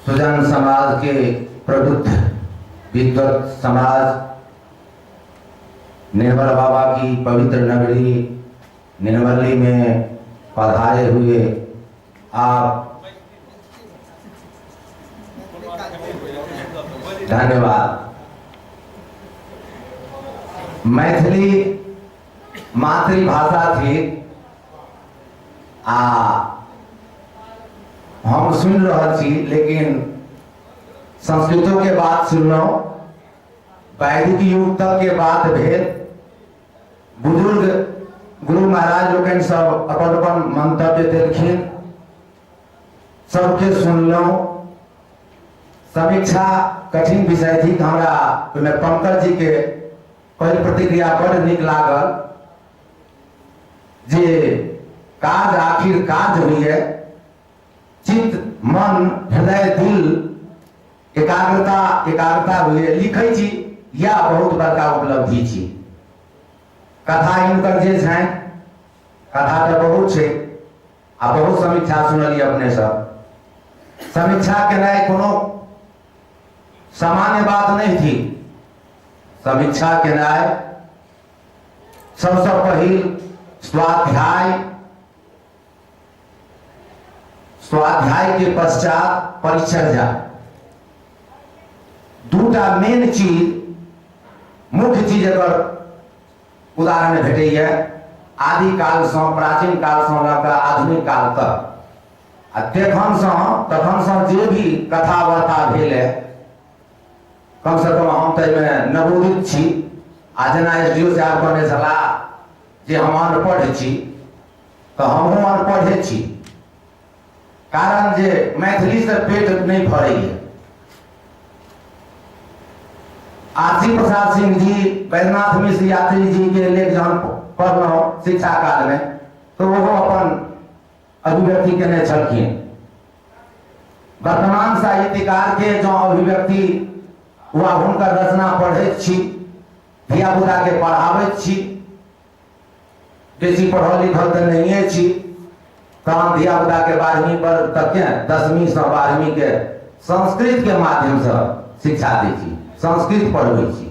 सुजन समाज के प्रबुद्ध विद्वत समाज, निर्मल बाबा की पवित्र नगरी निर्मली में पधारे हुए आप धन्यवाद। मैथिली मातृभाषा थी आ हम सुनि रहल छी, लेकिन संस्कृतो के बात सुनलहुँ, वैदिक युग तक के बात भेल। बुजुर्ग गुरु महाराज लोकनि सब अपन अपन मंतव्य देलखिन, सबके सुनलहुँ। समीक्षा कठिन विषय थी, हमरा ओहिमे पंकज जी के पहिल प्रतिक्रिया बड़ नीक लागल जे काज आखिर काज होइए, चित्त मन हृदय दिल एकाग्रता एकाग्रता होइए, लिखै छी, यह बहुत बड़का उपलब्धि छी। कथा हिनकर जे छनि, कथा तऽ बहुत छै आ बहुत समीक्षा सुनलियै अपने सब। समीक्षा केनाइ कोनो सामान्य बात नहीं थी। समीक्षा केनाइ सबसँ पहिल स्वाध्याय, स्वाध्याय के पश्चात परिचर्या, दूटा मेन चीज, मुख्य चीज एकर उदाहरण भेटैए आदिकालसँ, प्राचीन कालसँ लऽ कऽ आधुनिक काल तक। आ तखनसँ तखनसँ जे भी कथा वार्ता भेल है, कम से कम हम तऽ एहिमे नवोदित छी। आ जेना एस डी ओ साहब कहने छलाह जे हम अनपढ़ छी, तऽ हमहूँ अनपढ़े छी, कारण जे मैथिलीसँ पेट नहि भरैए। आरसी प्रसाद सिंह जी, बैद्यनाथ मिश्र यात्री जी के लेख जहन पढ़लहुँ शिक्षा कालमे, तऽ ओहो अपन अभिव्यक्ति केने छलखिन। वर्तमान साहित्यकार के जँ अभिव्यक्ति वा हुनकर रचना पढ़ैत छी, धियापुता के पढ़ाबैत छी, बेसी पढ़ल लिखल तऽ नहिए छी, तहन धियापुता के 12वीं पर तक के, 10वीं से 12वीं के संस्कृत के माध्यम से शिक्षा दै छी, संस्कृत पढ़बै छी।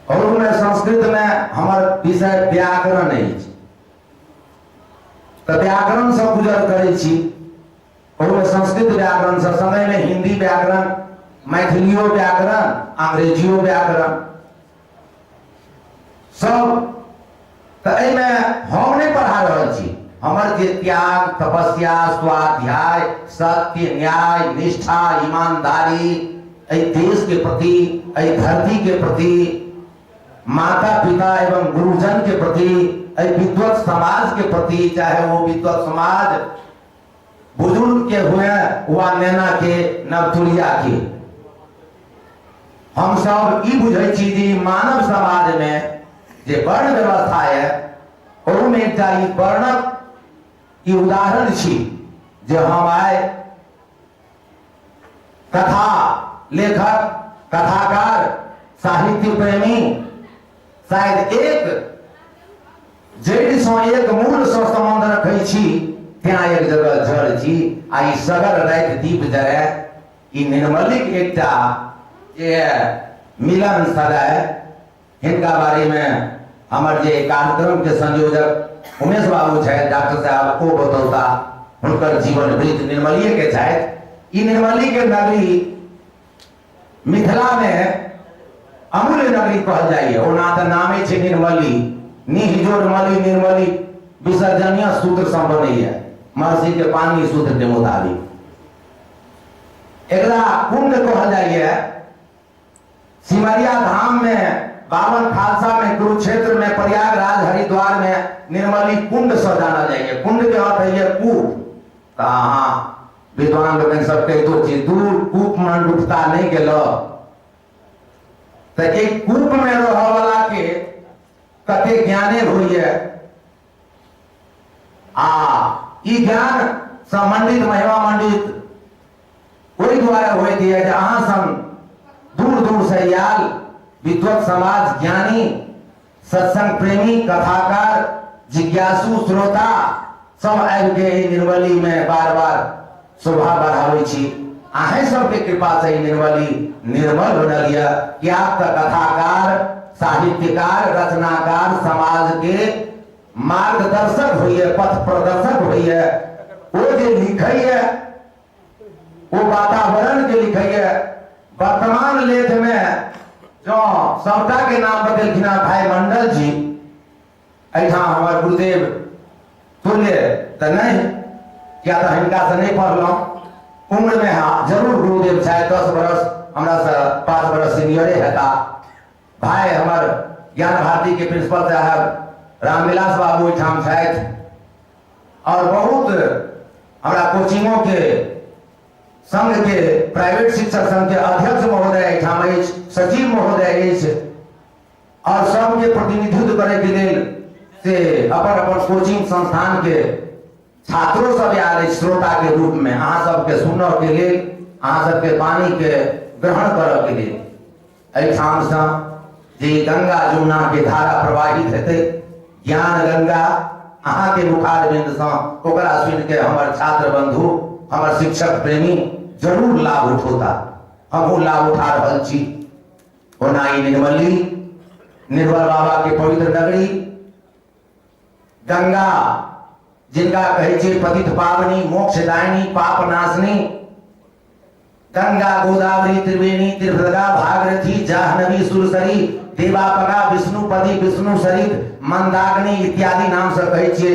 और ओहिमे संस्कृत में हमर विषय व्याकरण अछि, तऽ व्याकरण से गुजर करै छी। ओहिमे संस्कृत व्याकरण से संगहिमे हिंदी व्याकरण, मैथिलियो व्याकरण, अंग्रेजियो व्याकरण सब। तऽ एहिमे हम नहि पढ़ा रहल छी, हमर जे त्याग, तपस्या, स्वाध्याय, सत्य, न्याय, निष्ठा, ईमानदारी, एहि देश के प्रति, एहि धरती के प्रति, माता पिता एवं गुरुजन के प्रति, एहि विद्वत समाज के प्रति, चाहे वो विद्वत समाज बुजुर्ग के हुए वा नेना के, नवतुरिया के, हम सब ई बुझै छी जे मानव समाज में जे वर्ण व्यवस्था है, ओहूमे एकटा ई वर्णक ई उदाहरण छी जे हम आइ कथा लेखक, कथाकार, साहित्य प्रेमी शायद एक जड़ि सँ, एक मूल सँ संबंध रखै छी, त्यां एक जगह जड़ छी। आ ई सगर राति दीप जरे, ई निर्मलिक एकटा जे मिलन सदाय। हिनका बारे में हमर जे कार्यक्रम के संयोजक उमेश बाबू छथि, डॉक्टर साहब, ओ बतौता हुनकर जीवन वृत्त निर्मलीय के छथि। ई निर्मली के नगरी मिथिला में अमूल्य नगरी कहल जाइए। ओना तऽ नामे छै निर्मली, निह जोड़ मली निर्मली विसर्जनीय सूत्र से बनैया महर्षि के पानी सूत्र के मुताबिक। एकरा कुंड कहल जाइए। सिमरिया धाम में, बावन खालसा में, कुरुक्षेत्र में, प्रयागराज, हरिद्वार में निर्मली कुंड से जानल जाइए। कुंड के अर्थ है कूप। तऽ अहाँ विद्वान लोकनि सब कहितो छी, दूर कूप में डूबता नहीं गेल, तऽ एक कूप में रहऽ वाला के कते ज्ञाने होइए। आ ई ज्ञान सम्बंधित महिमा मंडित ओहि दुआरे होइत यऽ जे अहाँ संग दूर दूर से आयल विद्वत समाज, ज्ञानी, सत्संग प्रेमी, कथाकार, जिज्ञासु श्रोता सब आबि के एहि निर्मली में बार बार शोभा बढ़ाबै छी। अहें सबके कृपा से ई निर्मली निर्मल बनल यऽ। कियाक तऽ कथाकार, साहित्यकार, रचनाकार समाज के मार्गदर्शक होइए, पथ प्रदर्शक होइए। ओ जे लिखैए ओ वातावरण के लिखैए। वर्तमान लेख में जँ सबटा के नाम बतेलखिन हँ भाई मंडल जी, एहिठाम हमर गुरुदेव तुल्य तऽ नहि, किया तऽ हिनकासँ नहि पढ़लहुँ। उम्रमे हाँ जरूर गुरुदेव छथि, 10 बरस हमरासँ 5 बरस सीनियरे हेता। भाई हमर ज्ञान भारती के प्रिंसिपल साहब रामविलास बाबू ओहिठाम छथि और बहुत हमरा कोचिंगों के संघ के प्राइवेट शिक्षक संघ के अध्यक्ष महोदय एहिठाम अछि, सचिव महोदय अछि और सबके प्रतिनिधित्व करे के लेल से अपन अपन कोचिंग संस्थान के छात्रों सब आयल अछि श्रोता के रूप में, अहाँ सबके सुनऽ के लेल, अहाँ सबके वाणी के ग्रहण करऽ के लेल। एहिठामसँ जे गंगा जमुना के धारा प्रवाहित हेतै, ज्ञान गंगा अहाँके मुखारबिन्दसँ, ओकरा सुनि के हमर छात्र बंधु, हमर शिक्षक प्रेमी जरूर लाभ उठौता। हमहूँ लाभ उठा रहल छी। ओना ई निर्मली निर्मल बाबा के पवित्र नगरी गंगा, जिनका कहै छै पतित पावनी, मोक्षदायिनी, पाप नाशनी, गंगा गोदावरी त्रिवेणी त्रिभृगा भागीरथी जाह्नवी सुरसरी देवापगा विष्णुपति विष्णु सरित मंदाग्नि इत्यादि नाम से कहै छियै।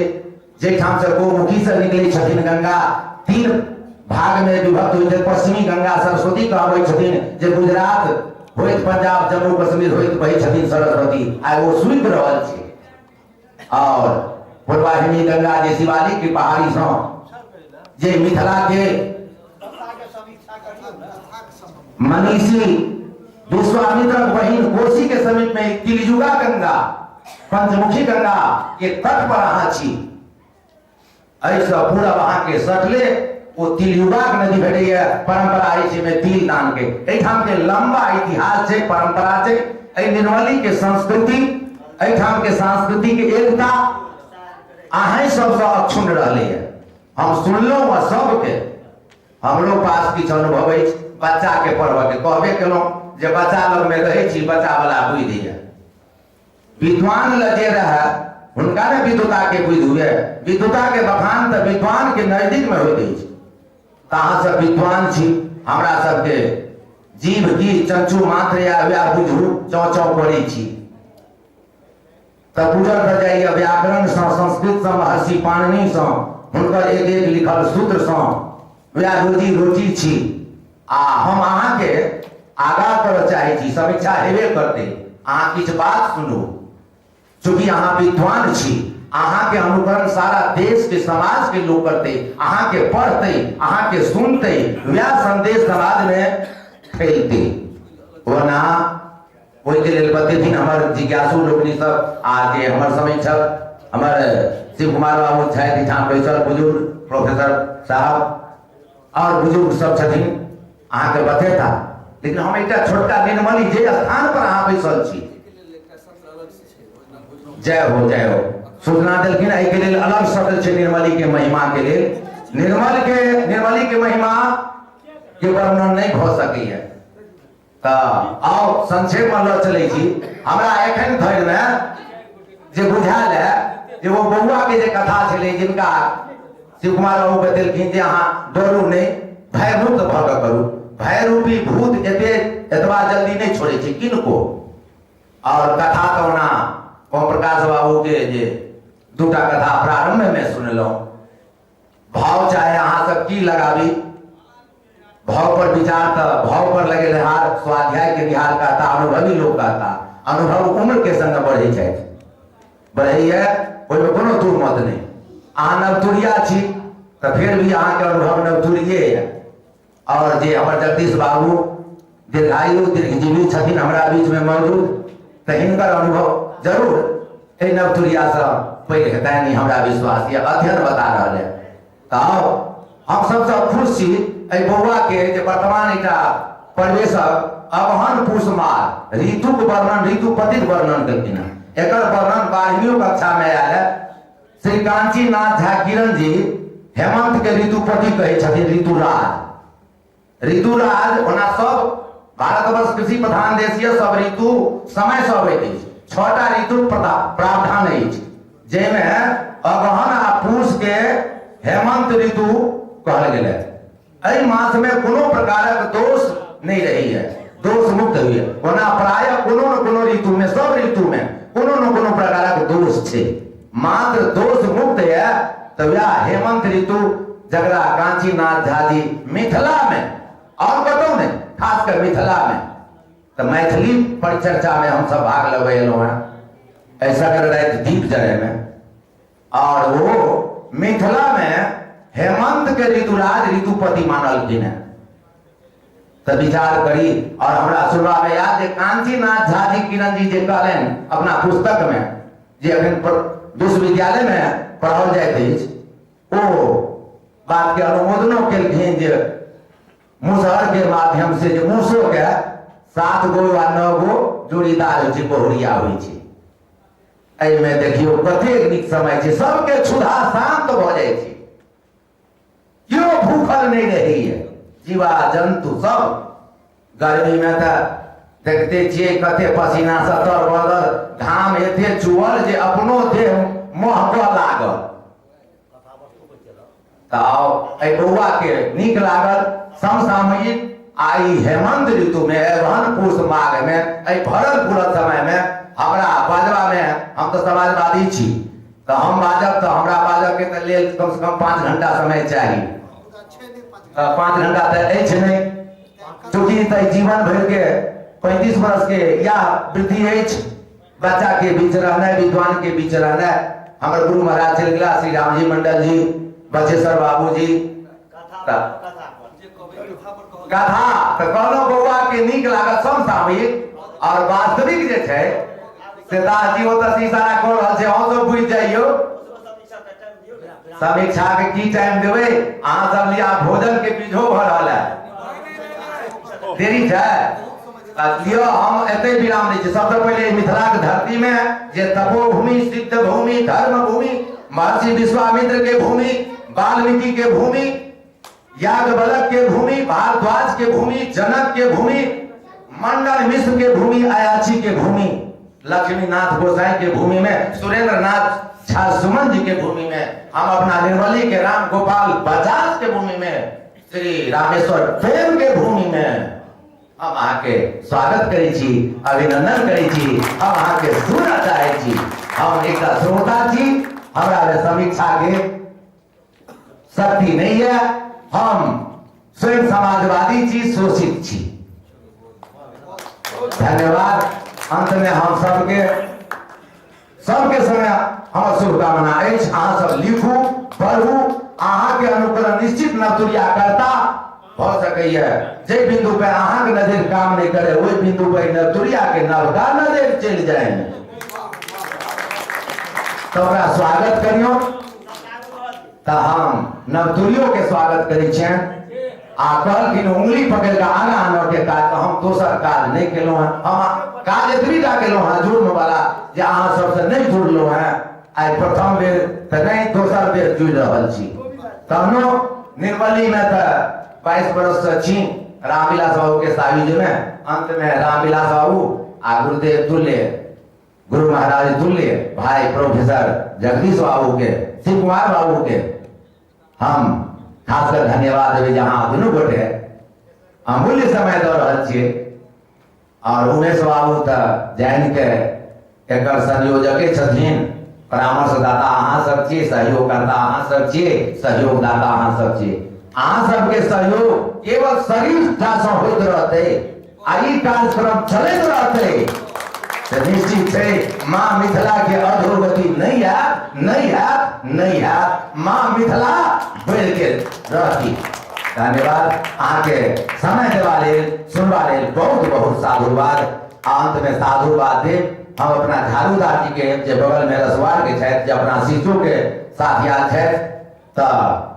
जाहिठाम से गोमुखी से निकलै छथिन गंगा, 3 भाग में विभक्त होइ छै। पश्चिमी गंगा सरस्वती कहबै छथिन, जे गुजरात होइत पंजाब जम्मू कश्मीर होइत बहै छथिन सरस्वती, आइ ओ सुखि रहल छै। और पूर्वाहिनी गंगा जे शिवालिक के पहाड़ी सँ जे मिथिला के मनीषी विश्वामित्रक बहिन कोसी के समीप में तिलयुगा गंगा, पंचमुखी गंगा के तट पर अहाँ छी। एहिसँ पूरब अहाँके सटले ओ तिलयुगाक नदी भेटैया। परंपरा अछि में तिल दान के। एहिठाम के लंबा इतिहास छै, परंपरा छै। एहि निर्मली के संस्कृति, एहिठाम के सांस्कृतिक एकता अहें सबसँ अक्षुण्ण रहलैया। हम सुनलहुँ आ सबके हमरो पास किछु अनुभव अछि बच्चा के पढ़बऽ के। कहबे केलहुँ जे बच्चा लगमे रहै छी, बच्चा वाला बुद्धि यऽ। विद्वान लग जे रहे हुनका ने विद्वता के बुद्धि हुए। विद्वता के बखान तऽ विद्वान के नजदीक में होइत अछि। तऽ अहाँ सब विद्वान छी, हमरा सबके जीभ की चंचू मात्र या वएह बुझू चौ चौ करै छी। तऽ बुझल तऽ जाइए व्याकरण सँ, संस्कृत सँ, महर्षि पाणिनि सँ, हुनकर एक एक लिखल सूत्र सँ वएह रोजी रोटी छी। आ हम अहाँके आगाह करऽ चाहै छी, समीक्षा हेबे करतै, अहाँ किछु बात सुनू। चूँकि अहाँ विद्वान छी, अहाँके अनुकरण सारा देश के समाज के लोग करतै, अहाँके पढ़तै, अहाँके सुनतै, वएह संदेश समाज में फैलतै। ओना ओहिके लेल बतेथिन हमर जिज्ञासु लोकनि सब आ जे हमर समीक्षक हमर शिव कुमार बाबू छथि एहिठाम बैसल बुजुर्ग प्रोफेसर साहब और बुजुर्ग सब छथिन, अहाँके बतेता। लेकिन हम एकटा छोटका निर्मली जे स्थान पर अहाँ बैसल छी, जय हो जय हो, सूचना देलखिन। एहिके लेल अलग शब्द छै निर्मली के महिमा के लेल। निर्मली के महिमा के वर्णन नहि भऽ सकैया। तऽ आउ संक्षेप में लऽ चलै छी। हमरा एखन धरि में जे बुझायल है जे ओ बौआ के जे कथा छलै, जिनका शिव कुमार बाबू बतेलखिन जे अहाँ डरू नहि, भयमुक्त भऽ कऽ करू। भयरूपी भूत एतबा जल्दी नहि छोड़ै छै किनको। और कथा तऽ ओना ओम प्रकाश बाबू के जे दूटा कथा प्रारंभ में सुनलहुँ, भाव चाहे अहाँ सब की लगाबी, भाव पर विचार तऽ भाव पर लगेनिहार स्वाध्याय के निहार कहता, अनुभवी लोग कहता। अनुभव उम्र के संग बढ़ै छथि, बढ़ैया, ओहिमे कोनो दू मत नहि। अहाँ नवतुरिया छी तऽ फेर भी अहाँके अनुभव नवतुरिये यऽ। और जे हमर जगदीश बाबू दीर्घायु दीर्घजीवी छथिन हमरा बीच में मौजूद, तऽ हिनकर अनुभव जरूर एहि नवतुरियासँ पैघ हेतनि, हमरा विश्वास यऽ, अध्ययन बता रहल यऽ। तऽ आउ हम सबसँ खुश छी एहि बौआ के जे वर्तमान एकटा परिवेशक अगहन पूस माघ ऋतुक वर्णन, ऋतुपतिक वर्णन केलखिन हँ। एकर वर्णन 12वीं कक्षा में आयल है। श्री कांचीनाथ झा किरण जी हेमंत के ऋतुपति कहै छथिन, ऋतुराज। ऋतुराज ओना सब भारतवर्ष कृषि प्रधान देश यऽ, सब ऋतु समय से अबैत अछि। 6टा ऋतु प्रावधान अछि, जाहिमे अगहन आ पूस के हेमंत ऋतु कहल गेल है। एहि मास में कोनो प्रकारक दोष नहीं रही है, दोष मुक्त हुई है। ओना प्रायः कोनो न कोनो ऋतु में, सब ऋतु में कोनो न कोनो प्रकारक दोष छै, मात्र दोष मुक्त है तो वह हेमंत ऋतु, जकरा कांचीनाथ झा जी मिथिला में और कतौ नहीं, खासकर मिथिला में तो मैथिली परिचर्चा में हम सब भाग लेबै एलहुँ हैं ऐसा कर राति दीप जरे में। और वो मिथिला में हेमंत के ऋतुराज ऋतुपति मानलखिन हैं। तो विचार करी और हमरा सुनबा में याद जे कांचीनाथ झा जी किरण जी जे कहलनि अपना पुस्तक में, जे अखन विश्वविद्यालय में पढ़ाओल जाइत अछि, ओ बात के अनुमोदनो केलखिन जे मुसहर के माध्यम से जे मूसो के 7 गो वा 9 गो जोड़ीदार होइ छै, बहुरिया होइ छै। एहिमे देखियौ कतेक नीक समय छै, सबके क्षुधा शांत भऽ जाइ छै, केओ भूखल नहि रहैए, जीवा जन्तु सब। गर्मी में तऽ देखते छियै कते पसीना से तर बदर, घाम एते चुअल जे अपनो देह महकऽ लागल। तऽ आउ एहि बौआ के नीक लागल समसामयिक आ ई हेमंत ऋतु में अगहन पूस माघ में एहि भरल पुरल समय में हमरा बाजबा में, हम तऽ समाजवादी छी तऽ हम बाजब तऽ हमरा बाजब के तऽ लेल कम से कम 5 घंटा समय चाही, तऽ 5 घंटा तऽ अछि नहि, चूँकि तऽ जीवन भरि के 35 वर्ष के इएह वृद्धि अछि, बच्चा के बीच रहनाइ, विद्वान के बीच रहनाइ। हमर गुरु महाराज चलि गेला, श्री रामजी मंडल जी, बचेश्वर बाबू जी, कथा तऽ कहलहुँ बौआ के नीक लागल समसामयिक और वास्तविक जे छै से दास जी ओतऽ से इशारा कऽ रहल छै, अहूँ सब बुझि जाइयौ। समीक्षा के की टाइम देबै, अहाँ सब लिया भोजन के बीझो भऽ रहल है, देरी छै लियो, हम एते विराम दै छी। सबसे पहिले मिथिलाक धरती में जे तपोभूमि, सिद्ध भूमि, धर्म भूमि, महर्षि विश्वामित्र के भूमि, वाल्मीकि के भूमि, याज्ञवल्क्य के भूमि, भारद्वाज के भूमि, जनक के भूमि, मंडन मिश्र के भूमि, अयाची के भूमि, लक्ष्मीनाथ गोसाई के भूमि में, सुरेंद्र नाथ झा सुमन जी के भूमि में, हम अपना निर्मली के राम गोपाल बजाज के भूमि में, श्री रामेश्वर प्रेम के भूमि में हम अहाँके स्वागत करै छी, अभिनंदन करै छी, हम अहाँके सुनऽ चाहै छी। हम एकटा श्रोता छी, हमरा मे समीक्षा के शक्ति नहीं है, हम स्वयं समाजवादी छी, शोषित छी। धन्यवाद। अंत में हम सबके सबके संगे हमर शुभकामना अछि, अहाँ सब लिखू, पढ़ू, अहाँके अनुकरण निश्चित नवतुरिया करता भऽ सकैए। जाहि बिंदु पर अहाँके नजर काम नहि करे ओहि बिंदु पर नवतुरिया के नवका नजर चलि जाए, तऽ ओकरा स्वागत करियौ। तऽ हम नवतुरियो के स्वागत करै छियनि। आ कहलखिन उंगली पकड़ि कऽ आगाँ आनऽ के काज, तऽ हम दोसर काज नहि केलहुँ हेँ, हम काज एतबी टा केलहुँ हेँ जुर्म वाला जे अहाँ सबसँ नहि जुड़लहुँ हेँ। आइ प्रथम बेर तऽ नहि, दोसर बेर जुड़ि रहल छी। तहनो निर्मलीमे तऽ 22 बरससँ छी रामविलास बाबूके सायुजमे। अंतमे रामविलास बाबू आ गुरुदेव तुल्य, गुरु महाराज तुल्य भाई प्रोफेसर जगदीश बाबू के, शिव कुमार बाबू के हम खासकर धन्यवाद देबै जे अहाँ दुनू गोटे अमूल्य समय दऽ रहल छियै। और उमेश बाबू तऽ जानि के एकर संयोजके छथिन, परामर्शदाता अहाँ सब छियै, सहयोगकर्ता अहाँ सब छियै, सहयोगदाता अहाँ सब छियै। अहाँ सबके सहयोग केवल शरीर टा सँ होइत रहतै आ ई कार्यक्रम चलैत रहतै तऽ निश्चित छै माँ मिथिला के अधोगति नहीं हैत, नहीं हैत, नहीं हैत। माँ मिथिला बढ़ि के रहती। धन्यवाद। अहाँके समय देवा लेल, सुनबा लेल बहुत बहुत साधुवाद। आ अंत में साधुवाद देव हम अपना झाड़ूदार जी के जे बगल में रसवार के छथि, जे अपना शिशु के साथिया छथि, तऽ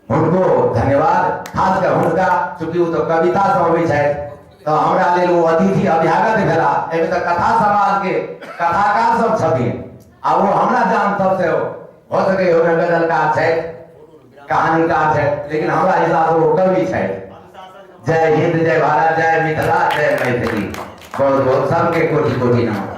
हुनको धन्यवाद। खास कर हुनका, चूँकि ओ तऽ कविता सब अबै छथि तऽ हमरा लेल ओ अतिथि अभ्यागत भेला। एहिमे तऽ कथा समाज के कथाकार सब छथिन आ ओ हमरा जान सबसे हो सकै ओहिमे गजलकार छथि, कहानीकार छथि, लेकिन हमरा हिसाब से ओ कवि छथि। जय हिंद, जय भारत, जय मिथिला, जय मैथिली। बहुत बहुत सबके कोटि कोटि नमस्कार।